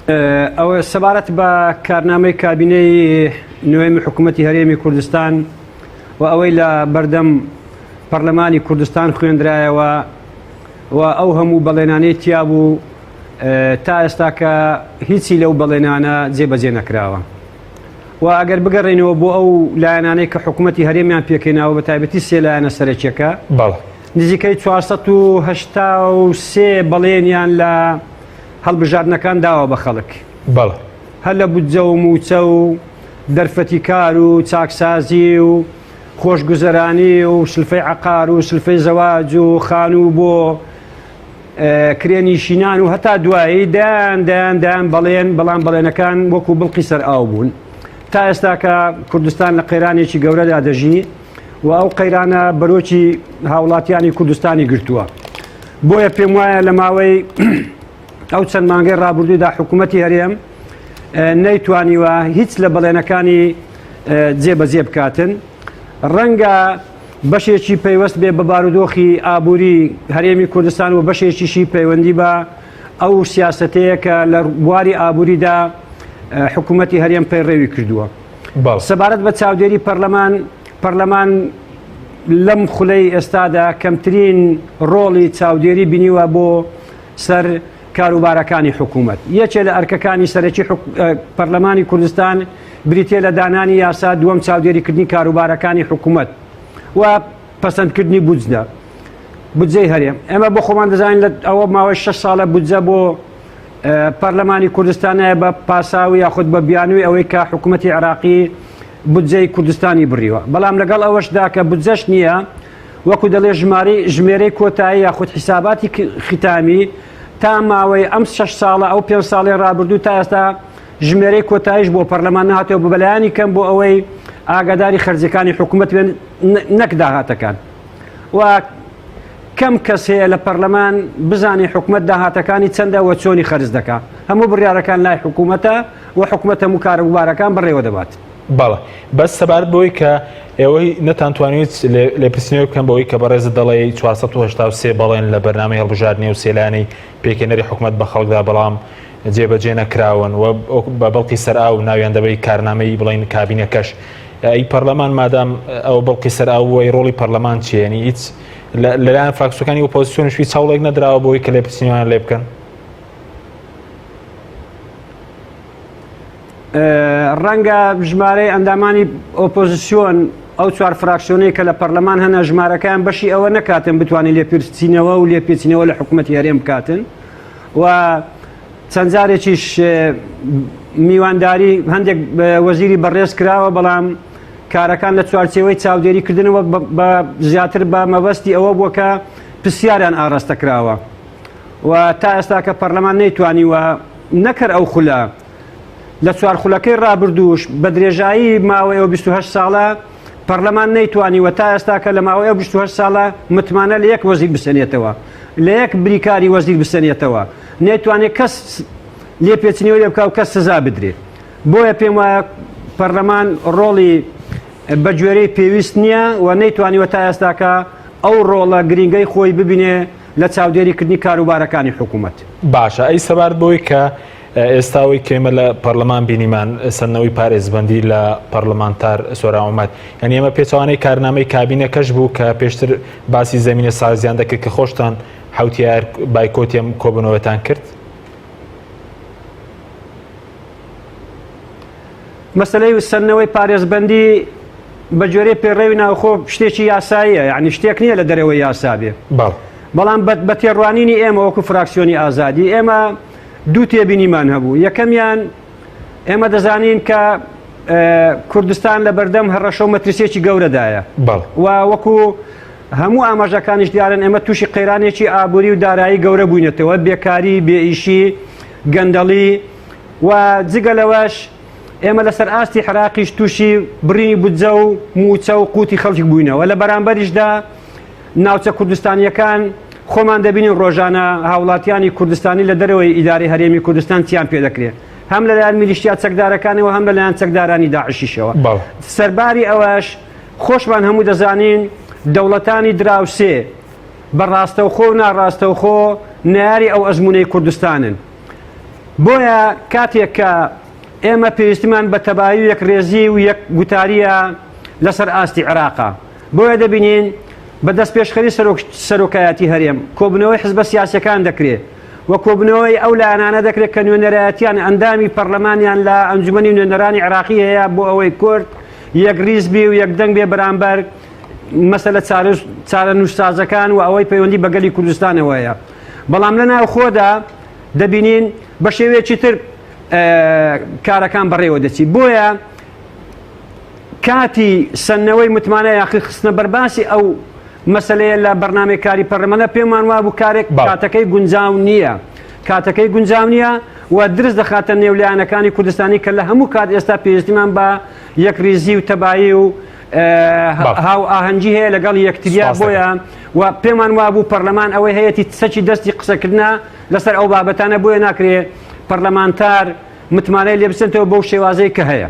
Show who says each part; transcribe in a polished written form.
Speaker 1: ئەوە سەبارەت بە کارنامەی کابینەی نوێمی حکوومەتی هەرێمی کوردستان و ئەوەی لە بەردەم پەرلەمانی کوردستان خوێندرایەوە و ئەو هەموو بەڵێنانەی تیا بوو تا ئێستا کە هیچی لەو بەڵێنانە جێبەجێ نەکراوە. و ئەگەر بگەڕێنەوە بۆ ئەو لایەنانەی کە حکوومەتی هەرێمیان پێکهێناوە بە تایبەتی سێ لایەنە سەرەکیەکە نزیکەی 483 بەڵێنیان لە هەڵبژاردنەکان داوە بە خەڵک هەر لە بودجە و مووچە و دەرفەتی کار و چاکسازی و خۆشگوزەرانی و سلفەی عقار و سلفەی زەواج و خانوو بۆ کرێنیشینان و هەتا دوایی دەیان دەیان دەیان بەڵێن بەڵام بەڵێنەکان وەکو بڵقی سەر ئاو بوون تا ئێستاکە کوردستان لە قەیرانێکی گەورەدا دەژی و ئەو قەیرانە بەرۆکی هاوڵاتیانی کوردستانی گرتووە بۆیە پێم وایە لە ماوەی ئەو چەند مانگەی ڕابردوودا حکوومەتی هەرێم نەیتوانیوە هیچ لە بەڵێنەکانی جێبەجێ بکاتن ڕەنگە بەشێکی پەیوەست بێ بە بارودۆخی ئابووری هەرێمی کوردستان و بەشێکیشی پەیوەندی بە ئەو سیاسەتەیە کە لە بواری ئابووریدا حکوومەتی هەرێم پەیڕەوی کردووە. سەبارەت بە چاودێری پەرلەمان، پەرلەمان لەم خولەی ئێستادا کەمترین ڕۆڵی چاودێری بینیوە بۆ سەر کاروبارەکانی حکوومەت. یەکێ لە ئەرکەکانی سەرەکی پەرلەمانی کوردستان بریتیە لە دانانی یاسا، دووەم چاودێریکردنی کاروبارەکانی حکوومەت و پەسەندکردنی بودجە بودجەی هەرێم. ئێمە بۆ خۆمان دەزانین لە ئەوە ماوەی شەش ساڵە بودجە بۆ پەرلەمانی کوردستانە بە پاساو یاخود بە بیانووی ئەوەی کە حکوومەتی عێراقی بودجەی کوردستانی بڕیوە، بەڵام لەگەڵ ئەوەشدا کە بودجەش نییە وەکو دەڵێ ژمارەی ژمێرەی کۆتایی یاخود حیساباتی ختامی تا ماوەی ئەم شەش ساڵە ئەو پێنج ساڵی ڕابردوو تا ئێستا ژمێرەی کۆتاییش بۆ پەرلەمان نهاتەوە بە بەلایانی کەم بۆ ئەوەی ئاگاداری خەرجەکانی حکوومەت بێن نەک داهاتەکان و کەم کەس هەیە لە پەرلەمان بزانێ حکومەت داهاتەکانی چەندە و چۆنی خەرج دەکا هەموو بڕیارەکان لای حکوومەتە و حکومەت هەموو کاروبارەکان بەڕێوە دەبات.
Speaker 2: بەڵێ بەس سەبارەت بەوەی کە ئێوەی نەتانتوانی هیچ لێپرسینەوەی بکەن بەوەی کە بەڕێزت دەڵێی 483 بەڵێن لە بەرنامەی هەڵبژاردنی و سێلایەنەی پێکهێنەری حکومەت بە خەڵکدا بەڵام جێبەجێ نەکراون و بە بڵقی سەرئاو ناویان دەبەی کارنامەی بڵین کابینەکەش ئەی پەرلەمان مادام ئەوە بڵقی سەرئاو بووە ئەی ڕۆڵی پەرلەمان چییە یعنی هیچ لەلایەن فراکسیۆنەکانی ئۆپۆزیسیۆنیش هیچ هەوڵێک نەدراوە بۆی کە لێپرسینەوەیان لێ بکەن؟
Speaker 1: ڕەنگە ژمارەی ئەندامانی ئۆپۆزیسیۆن ئەو چوار فراکسیۆنەی کە لە پەرلەمان هەنە ژمارەکەیان بەشی ئەوە نەکاتن بتوانین لێپرسینەوە و لێپێچینەوە لە حکوومەتی هەرێم بکاتن و چەند جارێکیش میوانداری هەندێک وەزیری بەڕێز کراوە بەڵام کارەکان لە چوارچێوەی چاودێری کردنەوە بە زیاتر بە مەبەستی ئەوە بووە کە پرسیاریان ئاراستە کراوە و تا ئێستا کە پەرلەمان نەیتوانیوە نەکەر ئەو خولە لە چوار خولەکەی ڕابردووش بە درێژایی ماوەی ئەو 28 ساڵە پەرلەمان نەیتوانیوە تا ئێستا کە لە ماوەی ئەو 28 ساڵە متمانە لە یەک وەزیر بسەنێتەوە لە یەک بریکاری وەزیر بسەنێتەوە نەیتوانێت کەس لێپێچینەوە لێ بکا و کەس سزا بدرێت بۆیە پێم وایە پەرلەمان ڕۆڵی بە گوێرەی پێویست نییە و نەیتوانیوە تا ئێستاکە ئەو ڕۆڵە گرینگەی خۆی ببینێ لە چاودێریکردنی کاروبارەکانی حکوومەت.
Speaker 2: باشە ئەی سەبارەت بەوەی کە ئێستا ئەوەی کە ئێمە لە پەرلەمان بینیمان سەندنەوەی پارێزبەندی لە پەرلەمانتار سۆران عومەر یعنی ئێمە پێچەوانەی کارنامەی کابینەکەش بوو کە پێشتر باسی زەمینە سازیان دەکرد کە خۆشتان حوتی ئایار بایکۆتی ئەم کۆبوونەوەتان کرد؟
Speaker 1: مەسەلەی سەندنەوەی پارێزبەندی بە گوێرەی پەیڕەوی ناوخۆ شتێکی یاساییە یعنی شتێک نییە لە دەرەوەی یاسا بێ بەڵام بە تێڕوانینی ئێمە وەکو فراکسیۆنی ئازادی ئێمە دوو تێبینیمان هەبوو یەکەمیان ئێمە دەزانین کە کوردستان لە بەردەم هەڕەشە و مەترسیەکی گەورەدایە و وەکو هەموو ئاماژەکانیش دیارن ئێمە تووشی قەیرانێکی ئابووری و دارایی گەورە بووینەتەوە بێکاری بێئیشی گەندەڵی و جگە لەوەش ئێمە لەسەر ئاستی عێراقیش تووشی بڕینی بودجە و مووچە و قوتی خەڵک بووینەوە لە بەرامبەریشدا ناوچە کوردستانیەکان خۆمان دەبینین ڕۆژانە هاوڵاتیانی کوردستانی لە دەرەوەی ئیدارەی هەرێمی کوردستان چیان پێ دەکرێت هەم لەلایەن میلیشیا چەکدارەکانەوە هەم لەلایەن چەکدارانی داعشیشەوە سەرباری ئەوەش خۆشمان هەموو دەزانین دەوڵەتانی دراوسێ بە ڕاستەوخۆ و ناڕاستەوخۆ نەیاری ئەو ئەزموونەی کوردستانن. بۆیە کاتێک کە ئێمە پێویستیمان بە تەبایی و یەکڕێزی و یەک گوتاریە لەسەر ئاستی عێراقا بۆیە دەبینین بە دەستپێشخەری سەرۆکایەتی هەرێم کۆبنەوەی حزبە سیاسەکان دەکرێت و کۆبنەوەی ئەو لایەنانە دەکرێت کە نوێنەرایەتیان ئەندامی پەرلەمانیان لە ئەنجومەنی نوێنەرانی عێراقی هەیە بۆ ئەوەی کورد یەکڕیز بی و یەکدەنگ بێ بەرامبەر مەسەلە چارەنووسسازەکان و ئەوەی پەیوەندی بە گەلی کوردستانەوە هەیە بەڵام لە ناوخۆدا دەبینین بە شێوەیەکی تر کارەکان بەڕێوە دەچی بۆیە کاتی سەندنەوەی متمانە یاخی خستنە بەرباسی ئەو مەسلەیە لە بەرنامەی کاری پەرلەمانە پێمان وابوو کارێک کاتەکەی گونجاو نییە کاتەکەی گونجاو نییە و درز دەخاتە نێو لایەنەکانی کوردستانی کە لە هەموو کات ئێستا پێویستیمان بە یەکریزی و تەبایی و هاو ئاهەنگی هەیە لەگەڵ یەکتریا بۆیە و پێمان وابوو پەرلەمان ئەوەی هەیەی چەکی دەستی قسەکردە لەسەر ئەو بابەتانە بۆیە ناکرێ پەرلەمانتار متمانەی لێ بسێنتەوە بەو شێوازەی کە هەیە.